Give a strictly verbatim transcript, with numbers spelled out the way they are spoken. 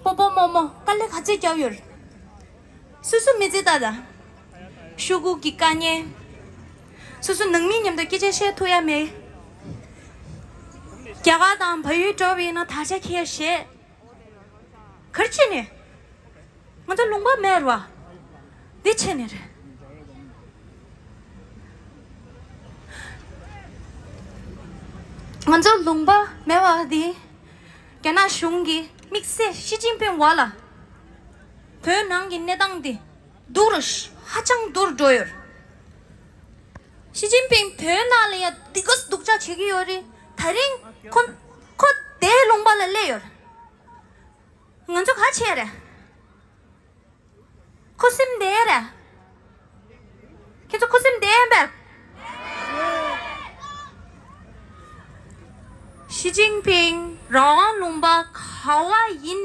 སྤོ་སྤོ་རྨོ་མོ་དཀའ་ལས་ག་ཚོད་བརྒྱབ་ཡོད། སོ་སོ་མི་ཚེ་ལྟ་ད། ཤོག་གུ་གི་དཀའ་ངལ། སོ་སོ་ནང་མི་མཉམ་དུ་སྐད་ཆ་བཤད་ཐུབ་ཡ་མེད། རྒྱ་གར་དང་བལ་ཡུལ་འགྲོ་བ་ཡིན་ན་དར་ཆ་འཁྱེར་བྱས། ག་རེ་བྱས་ནས། ང་ཚོ་ལུང་པ་མེད་རེད་བ། འདི་བྱས་ནས་རེད། ང་ཚོ་ལུང་པ་མེད་པ་འདི། རྒྱ་ནག་གཞུང་གིས་དམིགས་བསལ་ཞི་ཅིན་ཕིང་འོག་ལ། བོད་ནང་གི་གནས་སྟངས་འདི་སྡུག་རུ་ཧ་ཅང་སྡུག་རུ་འགྲོ་ཡོད། ཞི་ཅིན་ཕིང་བོད་ནང་ལ་ཡ་འདི་ག་སྡུག་ཅག་བྱེད་ཀྱི་ཡོད་རེད། ད་རིང་ཁོ་ཁོ་དེའི་ལུང་པ་ལ་སླེབས་ཡོད། ང་ཚོ་ག་བྱས་རེད། ཁུ་སིམ་བསྡད་རེད། ཁྱེད་ཚོ་ཁུ་སིམ་བསྡད་ཡིན་པས། ཞི་ཅིན་ཕིང་རང་དབང་ལུང་པ་ག་བ་ཡིན་ནའི།